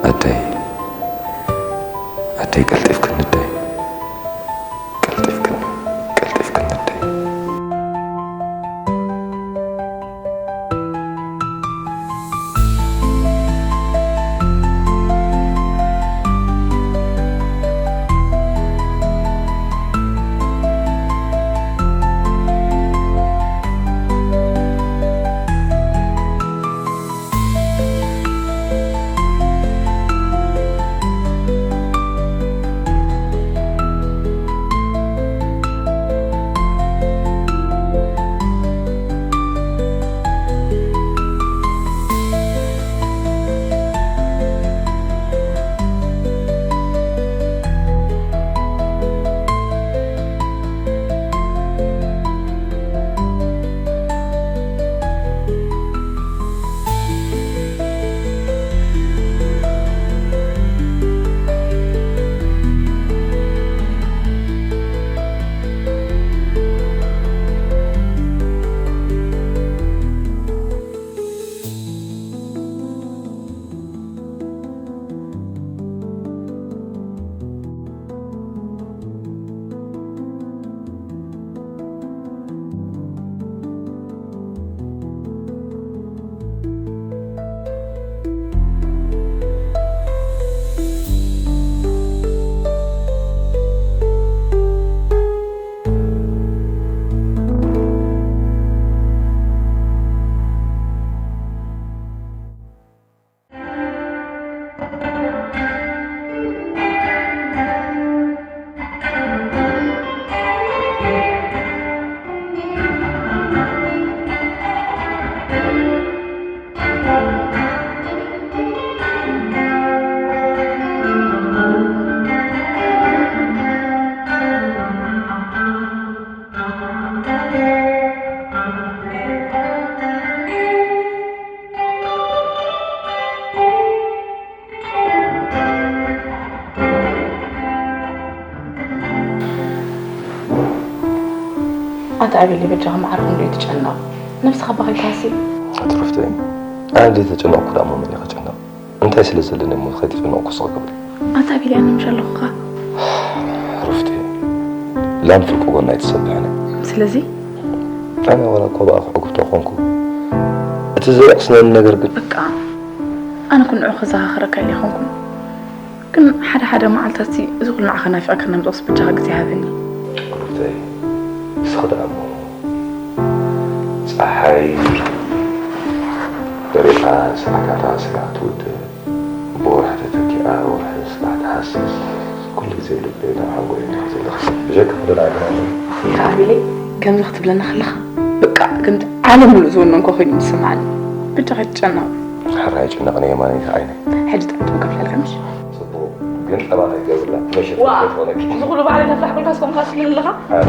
ኣደይ፣ ኣደይ ቀልጢፍክኒ ኣደይ፣ ቀልጢፍክኒ፣ ቀልጢፍክኒ ኣደይ። ኣታ ኣቤል በጃኻ ማዕረ ክንደይ ትጨነቕ? ነብስኻ ባኺልካሲ። ኣቲ ሩፍተይ፣ ኣነ ዘይተጨነቕኩ ደኣ እሞ መን እዩ ክጨነቕ? እንታይ ስለ ዘለኒ እሞ ከይተጨነቕኩ ስቕ ክብል? ኣታ ኣቤል ኣነ ምሽ ኣለኹኻ። ሩፍተይ፣ ላም ፍርቂ ጎና ኣይትሰብሕን። ስለዚ ኣነ ዋላ እኳ ብኣኺ ዕጉብቲ ኮንኩ፣ እቲ ዘየቕስነኒ ነገር ግን በቃ ኣነ ኩን ንዑ ከዘኻኽረካ ኢለ ኣይኮንኩን። ግን ሓደ ሓደ መዓልታትሲ እዚ ኩሉ ንዓኻ ናፊቐ ከነምጽኦስ በጃኻ ግዜ ሃበኒ። ሩፍተይ፣ ንስኺ ደኣ እሞ ጸሓይ በሪቓ ሰዓታታ ስጋዕ ትውድእ፣ ብወርሒ ተተኪኣ ወርሒ ስጋዕ ትሃስስ፣ ኩሉ ግዜ ልበይ ናብ ሓንጎለይ ኢኺ ዘለኺ። ብጀካ ክደልያ ኣይደልን። ኢኻ ኣቤለይ፣ ከምዚ ክትብለና ከለኻ በቃ ከምቲ ዓለም ሙሉእ ዝወነንኮ ኮይኑ ዝስምዓኒ። በጃኻ ኣይትጨነቕ። ሕራይ ኣይጭነቕን እየ የማነይቲ ዓይነይ። ሕጂ ጥምጥም ከፍልሐልካ ምሽ? ጽቡቕ፣ ግን ጸባ ከይገብርላ መሸፈኒ ዋ! ከይትኾነኪ። እዚ ኩሉ ባዕለይ ከፍልሓልካስ ከምኡ ከኣ ትብለኒ ኣለኻ? ኣረ።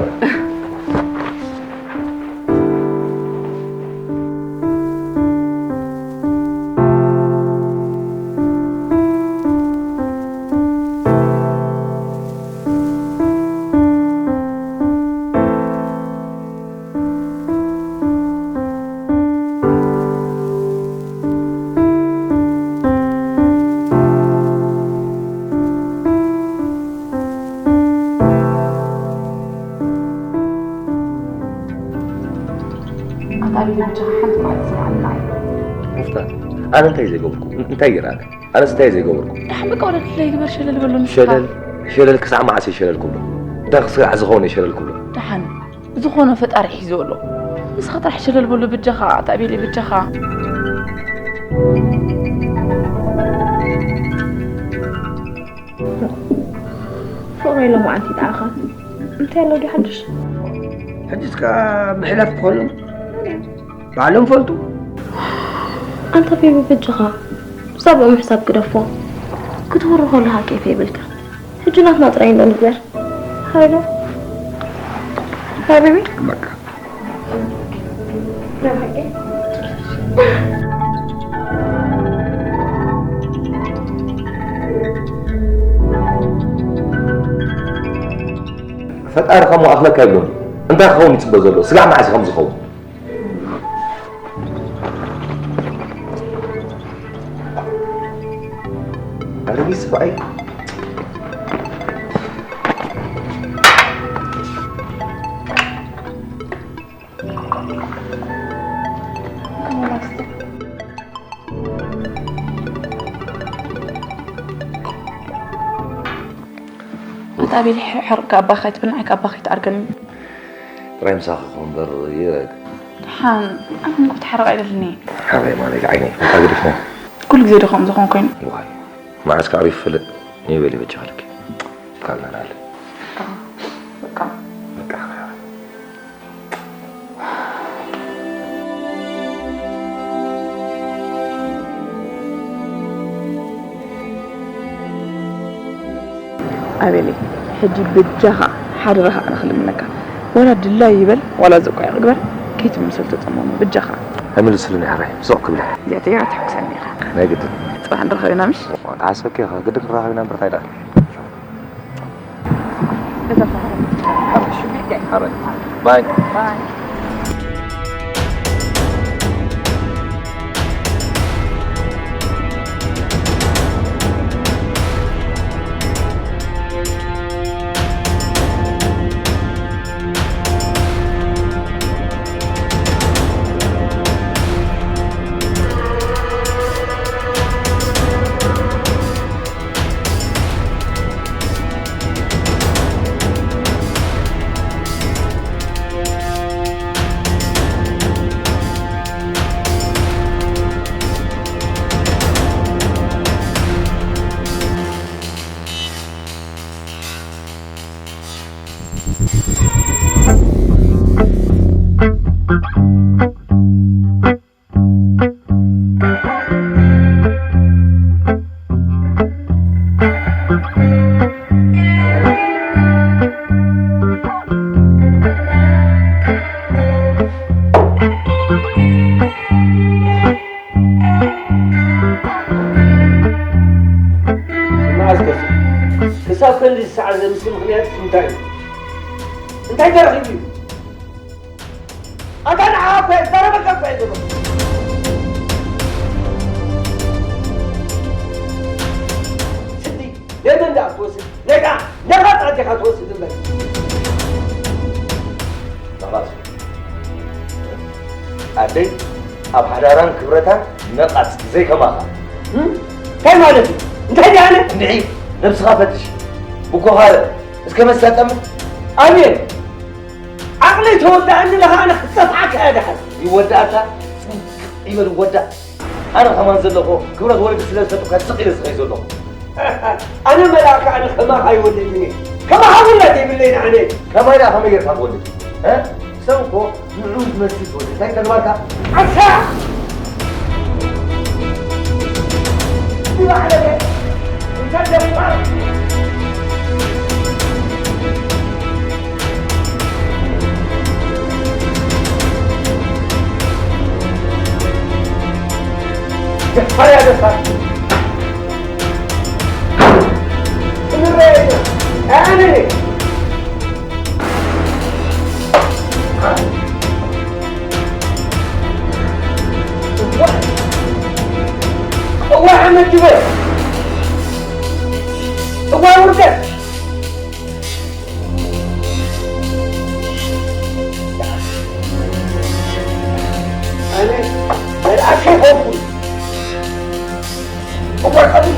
ኣታ ኣቤል በጃኻ ሓንቲ መዓልቲ ስምዓኒ ንዓይ። ሙፍታ፣ ኣነ እንታይ ዘይገበርኩ? እንታይ ገይረ ኣነ? ኣነስ እንታይ ዘይገበርኩ? ደሓን በቃ ወለል ለይግበር ሸለል በሎ ንስኻ። ሸለል? ሸለል ክሳዕ መዓስ እየ ሸለል ክብሎ? እንታይ ክስራሕ ዝኸውን እየ ሸለል ክብሎ? ደሓን ዝኾነ ፈጣሪ ሒዝዎ ኣሎ። ንስኻ ጥራሕ ሸለል በሎ በጃኻ፣ ኣታ ኣቤለይ በጃኻ። ፍቕረይ ሎማዓንቲ ይጥዓኻ። እንታይ ኣሎ ድዩ ሓድሽ? ሕጂ እስከ ምሕላፍ ክኾኑ ባዕሎም ፈልጡ። ኣንታ ቤቢ በጃኻ ብዛዕባኦም ሕሳብ ግደፎ። ክትውሪ ከለኻ ኬፍ የብልካ። ሕጂ ናትና ጥራይ እንዶ ንግበር። ሃሎ። ሃቢቢ። በቃ። ፈጣሪ ከምኡ ኣኽለካ ይብሎም። እንታይ ክኸውን ይጽበ ዘሎ? ስጋዕ መዓስ እዩ ከም ዝኸውን? ኣረጊት ሰብኣይ። ኣታ ቤሊ ሕርቅ ኣባኻ ኣይትብል፣ ንዓይ ኣባኻ ኣይትኣርገኒ። ጥራይ ምሳኻ ክኹን እምበር ይረግ። ሓን፣ ኣነ እኮ ትሓርቕ ኣይደልን እየ። ሓራይ ማለት ዓይነይ፣ እንታይ ግድፍና? ኩሉ ግዜ ዶ ከምኡ ዝኾን ኮይኑ? ዋይ፣ መዓስ ከዕሪፍ ይፈልጥ? ንበሊ በጃ ክልክ። ካልና ንኣለ። በቃ፣ በቃ። በቃ፣ ሓራይ። ኣቤለይ፣ ሕጂ ብጃኻ ሓደራኻ ኣነ ክልምነካ። ዋላ ድላይ ይበል፣ ዋላ ዘቋየቕ ግበር፣ ከይትምልሰሉ ተጸመሞ፣ ብጃኻ። ኣይምልስሉን እየ፣ ሕራይ፣ ስቕ ክብለ። እዚኣ ተይራ ተሕጉሰኒ ኢኻ። ናይ ግድን። ጽባሕ ንራኸብ ኢና፣ ምሽ? ተሓሰብኪ ኢኻ፣ ግድን ክራኸብ ኢና እምበር፣ እንታይ ደኣ? እዛ ተሃረም። ሕራይ። ባይ። ባይ። መዓስ ከፊ? ክሳብ ክንዲ ዝሰዓር ዘምስል ምኽንያት እንታይ እዩ? እንታይ ተረኺቡ እዩ? ኣታ ንዓኻ እኮ እየ፣ ዝዛረበካ እኮ እየ ዘለኹ። ስዲ፣ ናይ መን ደኣ ትወስድ? ናይ ደኣ ነቓጽ ኣዴኻ ትወስድ እምበር። ነቓጽ? ኣደይ ኣብ ሓዳራን ክብረታን ነቓጽ ዘይከማኻ። እም? እንታይ ማለት እዩ? እንታይ ደኣ ኣነ? እንድዒ፣ ነብስኻ ፈትሽ። ብኮኻ ርእ። እስከ መሳጠም። ኣቤል! ዓቕለይ ተወዳእኒ ለኻ ኣነ ክጸፍዓካ እየ ደሓን። ይወዳእካ? ጽንቅቕ ይበል ወዳእ። ኣነ ከማን ዘለኹ ክብረት ወለዲ ስለ ዝፈጥሩካ ስቕ ኢለ ዝኸይ ዘለኹ። ኣነ መልኣክ ኣነ ከማኻ ኣይወለድን እየ። ከማኻ ውላድ የብለይን ኣነ። ከማይ ደኣ ከመይ ጌርካ ትወልድ? እ? ሰብ እኮ ንዑ ዝመስል ትወልድ። እንታይ ተግባርካ? ዓሳ! ንባዕለይ እንታይ ደፋር! ደፋር እያ ደፋር። ክንረኣየና። ኣነ እዋ፣ እዋ ሓመድ ጅበ። እዋ ውርደት። ኣነ መልኣክ ኣይኮንኩን። እዋ ሓመድ።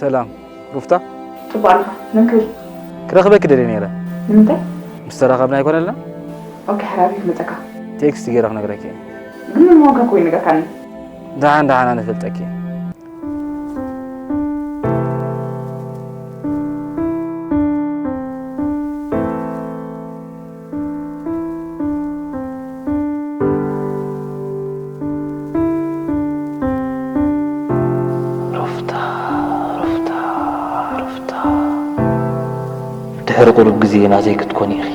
ሰላም ሩፍታ። ጽቡቕ ኣለኻ? መን ክብል? ክረኽበኪ ደልየ ነይረ። ንምንታይ? ምስ ተራኸብና ኣይኮነልና? ኦኬ፣ ሓራቢ ክመጸካ። ቴክስት ገይረ ክነግረኪ እየ። ግን ምን ምዃንካ እኮ ይነገርካኒ። ደሓን ደሓን ኣነ ፈልጠኪ። ሩፍታ፣ ሩፍታ፣ ሩፍታ። ድሕሪ ቁሩብ ግዜ ናተይ ክትኮኒ ኢኺ።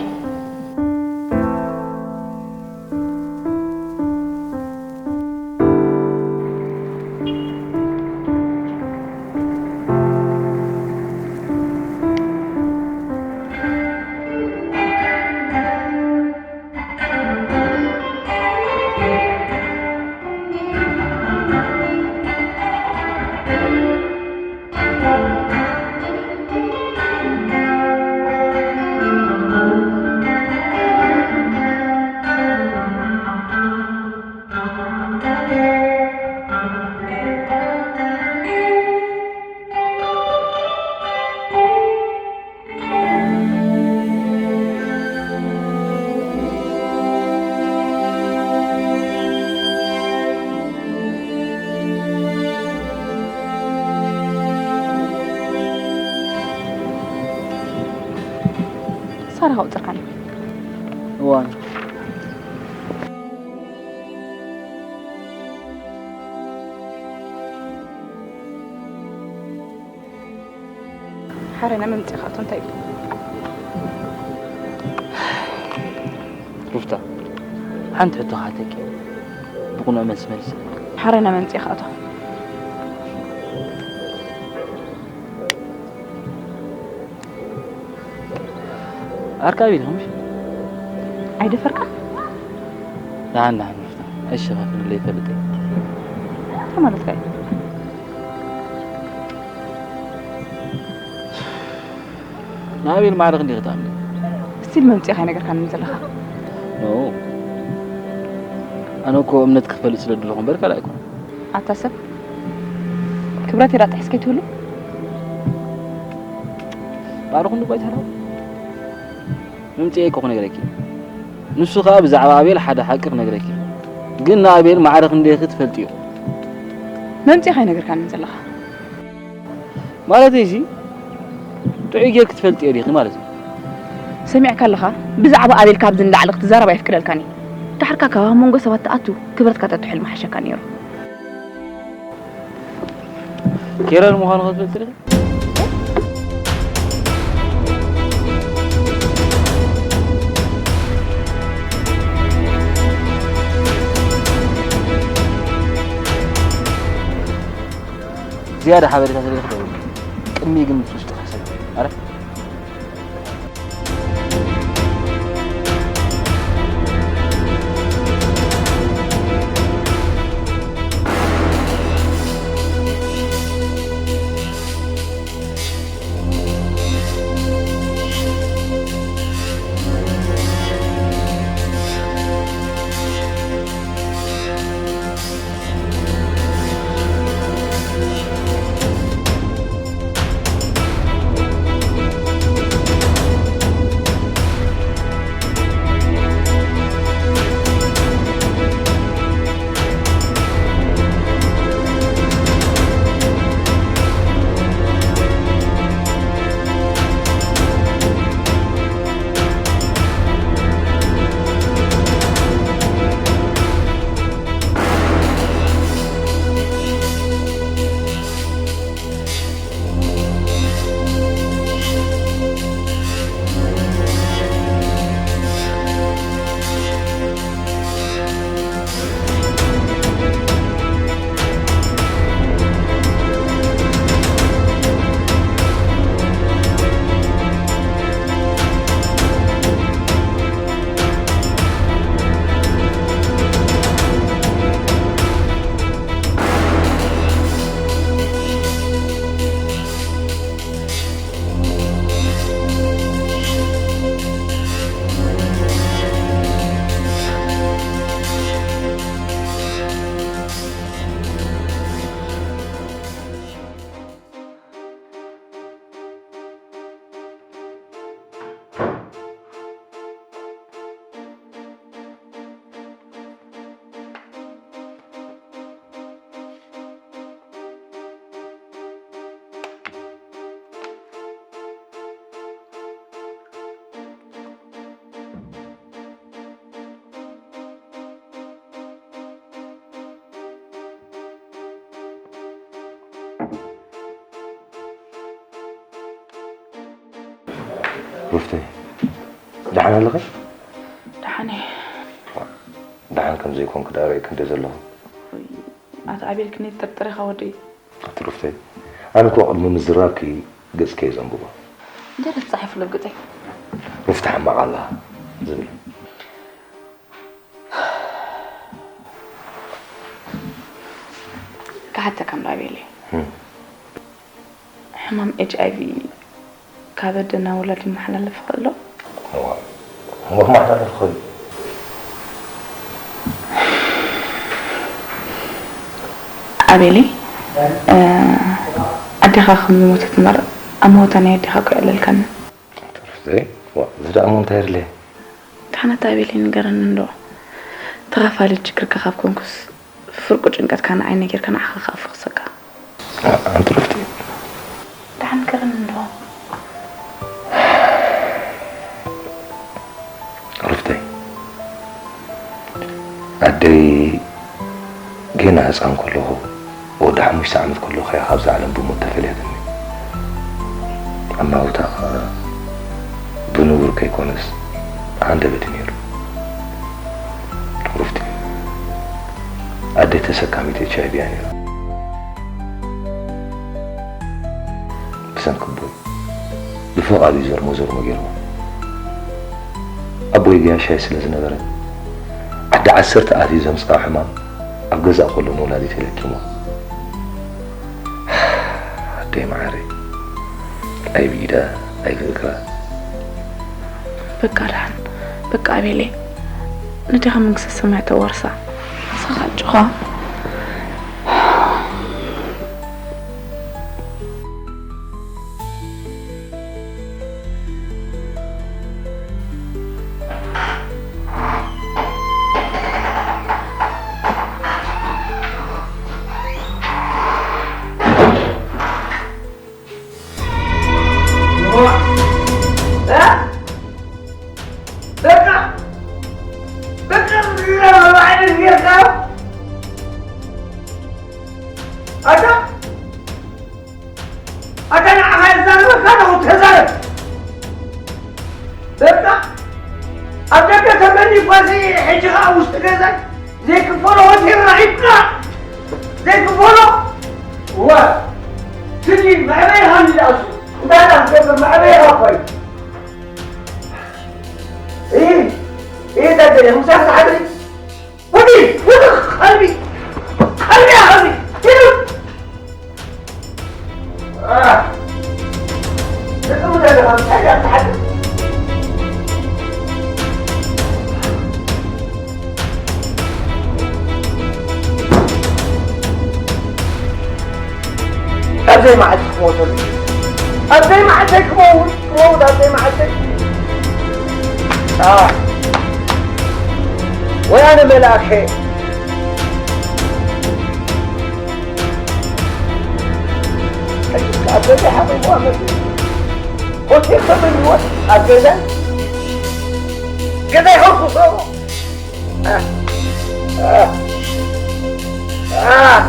ሳራ ኣውፅርካኒ። እዋን ሓረና መምፅእ ካቶ እንታይ ይብል? ሩፍታ፣ ሓንቲ ሕቶ ክሓተኪ፣ ብቁኑዕ መልሲ መልሲ። ሓረና መምፅእ ካቶ። ኣርካቢ ኢልኩም? ኣይደፈርካ? ደሓን ደሓን ሩፍታ፣ ኣይሸፋፍንለይ ይፈልጥ እየ። እንታይ ማለትካ እዩ? ንኣቤል ማዕረ ክንደይ ክትኣምኒ? ስቲል መምፅእ ካይነገርካኒ ዘለኻ። ኖ፣ ኣነ እኮ እምነት ክፈልጥ ስለ ድለኹ እምበር ካልእ ኣይኮነ። ኣታ ሰብ ክብረት የዳ ጥሕስ ከይትህሉ። ባዕልኹም ድባ ይትሕረው። ምምፅኤ እኮ ክነግረኪ። ንሱ ከዓ ብዛዕባ ኣቤል ሓደ ሓቂ ክነግረኪ። ግን ንኣቤል ማዕረ ክንደይ ክትፈልጥዮ? መምፅእ ካይነገርካኒ ዘለኻ። ማለት እዚ ጥዑይ ጌር ክትፈልጥዮ ዲኺ ማለት እዩ። ሰሚዕካ ኣለኻ? ብዛዕባ ኣቤል ካብዚ ንላዕሊ ክትዛረብ ኣይፍቅደልካን እዩ። ዳሕርካ ካብ ኣብ መንጎ ሰባት ትኣቱ ክብረትካ ተትሕል ምሓሸካ ነይሩ። ኬረን ምዃኑ ክትፈልጥ ዲኺ? ዝያዳ ሓበሬታ ስለ ዝኽእል ቅድሚ ግን ምስ ውሽጢ ክሕሰብ። ኣረ። ሩፍተይ፣ ደሓን ኣለኺ? ደሓን እየ። ደሓን ከም ዘይኮንኩ ደኣ ርእየኪ እንደ ዘለኹ። ኣቶ ኣቤል ክንደይ ትጥርጥር ኢኻ ወደይ? ኣቲ ሩፍተይ፣ ኣነ እኮ ቅድሚ ምዝራብኪ ገጽኪ እየ ዘንብቦ። እንታይ ተጻሒፉ ኣብ ገጸይ? ሩፍታ ሕማቕ ኣላ ዝብል። ክሓተካ እንዶ ኣቤለይ። እም። ሕማም ኤች ኣይ ቪ ካብ ኣደ ናብ ውላድ ይመሓላለፍ ይኽእል ዶ? እዋ፣ እሞ ክመሓላለፍ ይኽእል እዩ። ኣቤለይ፣ እ፣ ኣዴኻ ከም ዝሞተት እምበር ኣብ መወታ ናይ ኣዴኻ እኮ የዕለልካኒ። ተረፍተይ፣ ዋ፣ እዚ ደኣ እሞ እንታይ የድልየ? ደሓን ኣታ ኣቤለይ ንገረኒ እንዶ። ተኻፋሊ ችግርካ ካብ ኮንኩስ፣ ፍርቁ ጭንቀትካ ንዓይ ነጊርካ ንዓኻ ክኣፍኽሰካ። ኣ-፣ ኣንቲ ሩፍቲ። ደሓን ንገረኒ እንዶ። ሩፍተይ፣ ኣደይ ጌና ህፃን ከለኹ፣ ወዲ ሓሙሽተ ዓመት ከለኹ እያ ካብዛ ዓለም ብሞት ተፈልያትኒ። ኣናውታ ኸዓ ብንቡር ከይኮነስ ሃንደበት እዩ ነይሩ። ሩፍቲ፣ ኣደይ ተሰካሚት ኤች ኣይ ቪ እያ ነይራ። ብሰንኪ ኣቦይ ብፎቓዱ እዩ ዘርሞ ዘርሞ ገይርዎ። ኣቦይ ገያሻይ ስለ ዝነበረ፣ ዓዲ ዓሰርተ ኣትዩ ዘምጽኣ ሕማም ኣብ ገዛእ ከሎ ንወላዲተይ ለኪምዋ። ኣደይ መዓረይ፣ ኣይ ብኢዳ ኣይ ብእግራ። በቃ ደሓን፣ በቃ ኣቤለይ፣ ነዴኻ መንግስተ ሰማይ ተዋርሳ። ንስኻ ጭኻ። በቃ፣ በቃ፣ ኣታ ኣታ ንዓኻ የዛረበካ ኣለኹ፣ ተዛረብ። በቃ፣ ኣብ ደገ ተመሊኳሲ፣ ሕጂ ኸኣ ውሽጢ ገዛ ዘይክፈሎ ሆቴል ረኺብካ። ዘይክፈሎ? እዋ፣ ስዲ መዕበይኻ እንዲ ደኣ እሱ። እንታይ ደኣ ክትገብር፣ መዕበይኻ እኮ እዩ። እይ፣ እይ፣ እንታይ ገለ፣ ምሳሕ ዝሓድሪ? ውዲ፣ ውዲ፣ ቀልቢ፣ ቀልቢ፣ ቀልቢ፣ ሂዱ። ኣህ፣ ትጥምት ኣለኻ፣ እንታይ እያ ትሓድር? ኣብ ዘይመዓልቲ ክመውተሉ። ኣብ ዘይመዓልተይ ክመውት፣ ክመውት ኣብ ዘይመዓልተይ። ኣህ። ወይ ኣነ መልኣኸ። ኣብ ገዛይ ሓቒፍዋ መጺኡ። ሆቴል ተመልወት ኣብ ገዛይ። ገዛይ ከርኩሶ። ኣህ። ኣህ። ኣህ።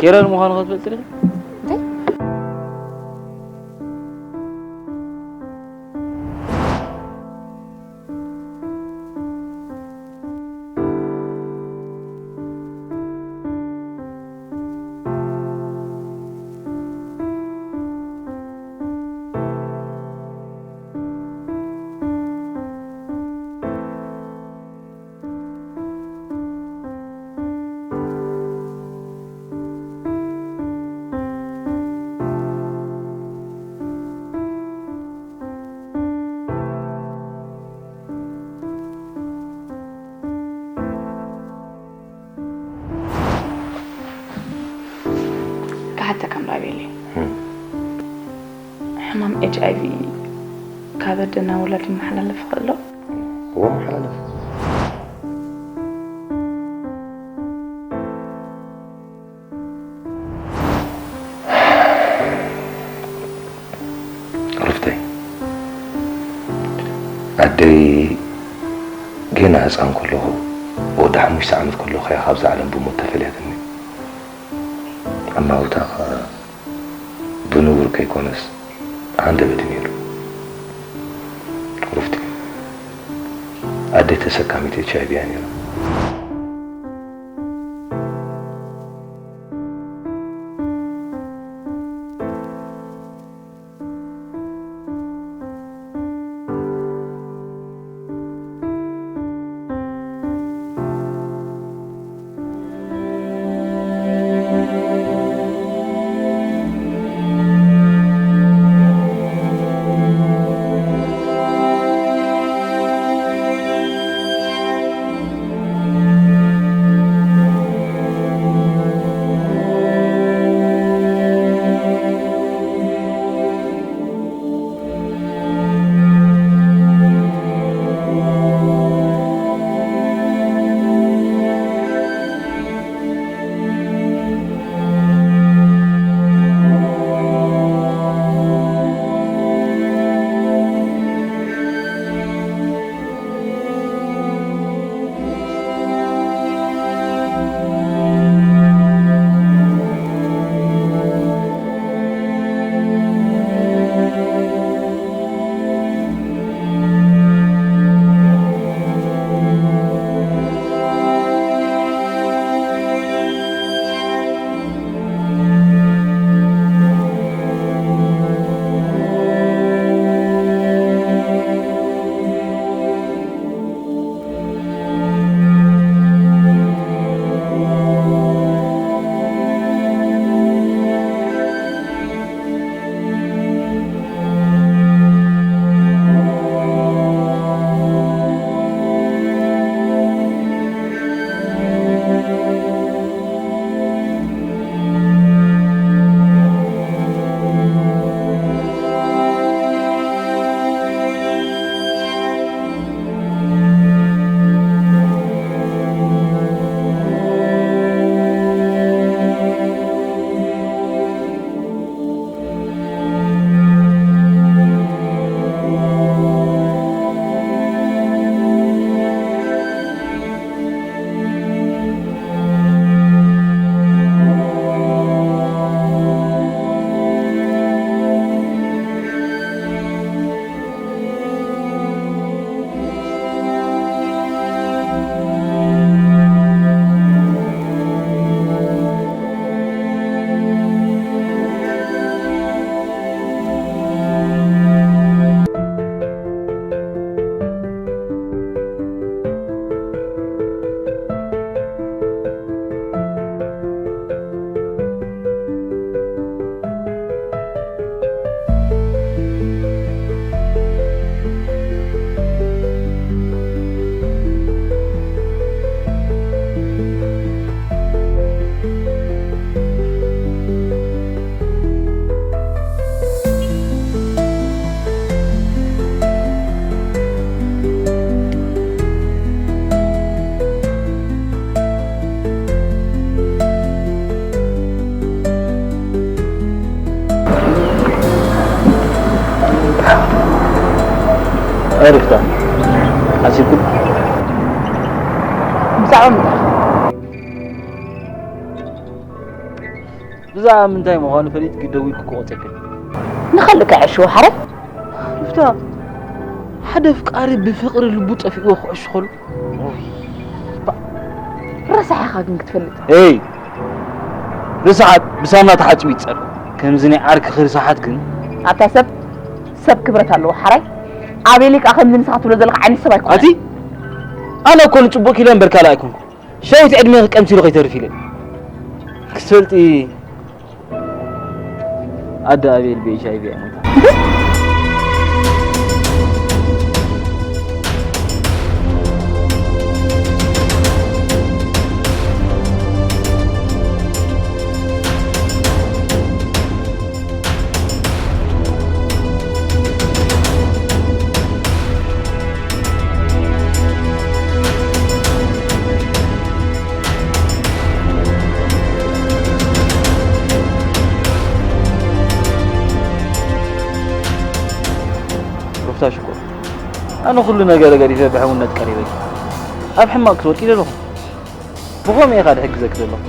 ሄራን ምዃኑ ክትፈልጢ ዲኺ? ክሓተካ እምበር ኣቤለይ። እም። ሕማም ኤች ኣይ ቪ ካብ ኣደ ናብ ውላድ ይመሓላለፍ ይኽእል ዶ? እወ፣ ይመሓላለፍ። ሩፍተይ፣ ኣደይ ገና ህፃን ከለኹ፣ ወዲ ሓሙሽተ ዓመት ከለኹ እያ ካብዛ ዓለም ብሞት ተፈልያትኒ። ኣናውታ ኸኣ ብንቡር ከይኮነስ ሃንደበት እዩ ነይሩ። ሩፍቲ፣ ኣደይ ተሰካሚት ኤች ኣይ ቪ እያ ነይራ። ኣሪፍታ ሓሲብኩም? ብዛዕባ ምንታይ? ብዛዕባ ምንታይ ምዃኑ ፈሊጥኪ ደዊልኪ ክቆጸኪ። ንኸልእ ከዐሽዎ ሓራይ? ሩፍታ፣ ሓደ ኣፍቃሪ ብፍቕሪ ልቡ ጠፊእዎ ክዕሽ ከሎ። ባ-፣ ረሳሕ ኢኻ ግን ክትፈልጥ። ኤይ! ርስሓት ብሳሙና ተሓጺቡ ይጸር። ከምዚ ናይ ዓርኪ ርስሓት ግን። ኣታ ሰብ፣ ሰብ ክብረት ኣለዎ ሓራይ። ኣቤለይ ከኣ ከምዚ ንስኻ ትብሎ ዘለኻ ዓይነት ሰብ ኣይኮነን። ኣቲ? ኣነ እኮ ንጽቡቕ ኢለ እምበር ካልእ ኣይኮንኩ። ሸዊት ዕድሜኺ ቀንጺሉ ከይተርፍ ኢለ። ክትፈልጢ ኣደ ኣቤል ብ ኤች ኣይ ቪ እያ ሞይታ። ሩፍታ ሽኮር፣ ኣነ ኩሉ ነገር ገዲፈ ብሕውነት ቀሪበኪ። ኣብ ሕማቕ ክትወድቂ ደለኹ። ብኸምኡ ኢኻ ድሕግዘኪ ዘለኹ።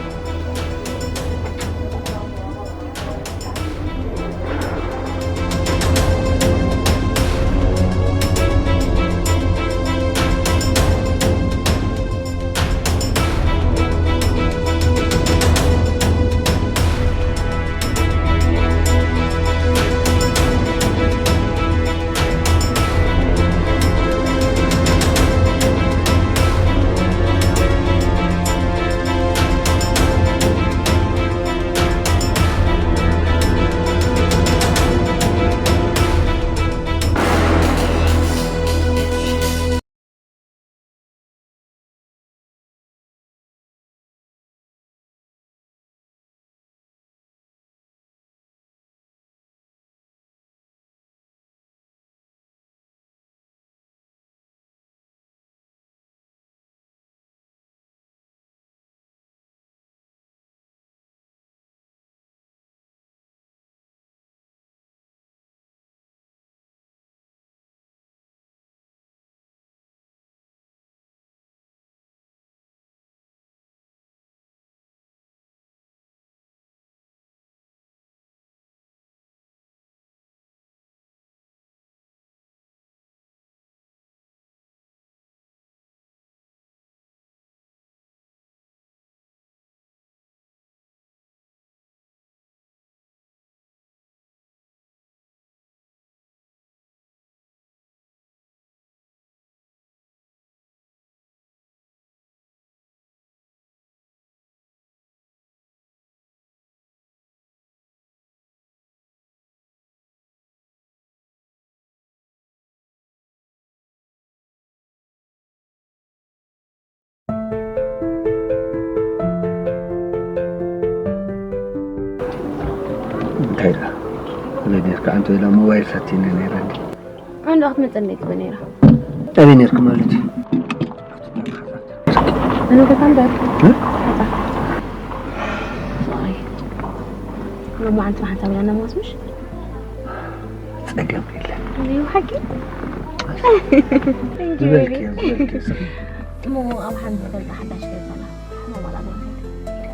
እንታይ ደኣ? ከመይ ኔርካ? ኣንተ ኢላ ሞባይል ፈቲነ ነይረ እንዲ። ኣንዶ ክትመጽእ እንዴት ትብል ነይራ? ኣበይ ኔርካ ማለት እዩ? ኣነ ገዛ እምበር። እ? ገዛ። ፍቕረይ። ሎማዓንቲ ብሓንሳብ ኢና ነማስምሽ? ጸገም የለን። እዩ ሓቂ? Thank you, ዝበልክዮ፣ baby። ዝበልክዮ፣ ስኺ። እሞ ኣብ ሓንቲ ፈልጣ ሓዳሽ ገዛ ኣላ። እሞ ዋላ ናይ ከይድ።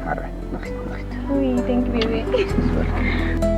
ሓራይ፣ ንኺድ፣ ንኺድ። ውይ፣ thank you, baby። ዝበልክዮ።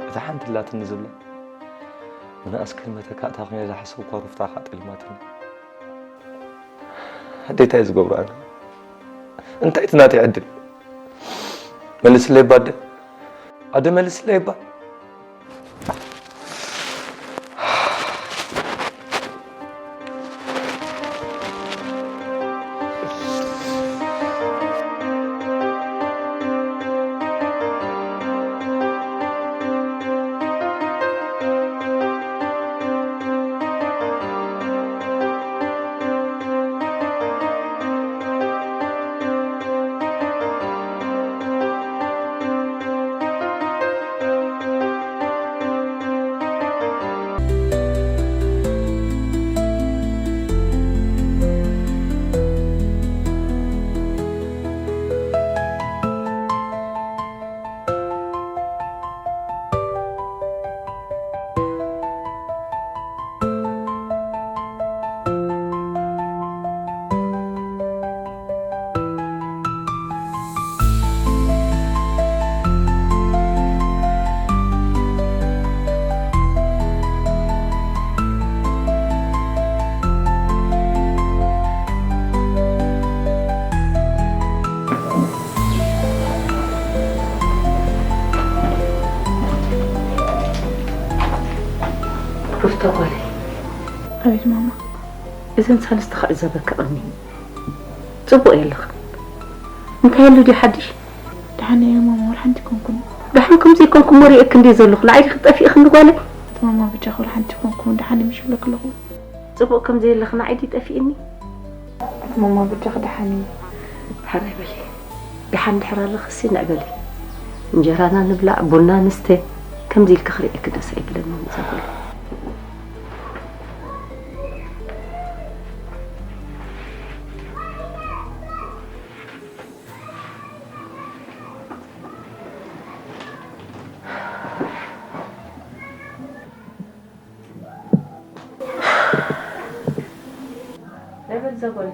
እታ ሓንቲ ላትኒ ዝብላ፣ ብንኣስ ክልመተካ እታ ኮይነ ዝሓሰብኳ ሩፍታ ከኣ ጠሊማትኒ። ኣደ እንታይ ዝገብሮ ኣነ? እንታይ እቲ ናተይ ዕድል? መልስለይ እባ ኣደ። ኣደ መልስለይ እባ። ሩፍታ ጓለይ። ኣቤት ማማ። እዘን ሳልስቲ ክዕዘበካ ቀኒ። ጽቡቕ የለኽን። እንታይ ኣሎ ድዩ ሓድሽ? ደሓን እየ ማማ፣ ወላ ሓንቲ ኣይኮንኩን። ደሓን ከም ዘይኮንኩ እሞ ርእየኪ እንድየ ዘለኹ። ንዓይ ዲኺ ጠፊእኽኒ ጓለይ? ኣቲ ማማ በጃኺ ወላ ሓንቲ ኣይኮንኩን፣ ደሓን እየ ምሽ ይብለኪ ኣለኹ። ጽቡቕ ከም ዘየለኺ ንዓይ ድዩ ጠፊእኒ? ኣቲ ማማ በጃኺ ደሓን እየ። ሕራይ በሊ። ደሓን ድሕር ኣለኽሲ ንዕ በሊ። እንጀራና ንብላዕ፣ ቡና ንስተ። ከምዚ ኢልኪ ክርእየኪ ደስ ኣይብለንን እዛ ጓል። ናይ በል እዛ ጓል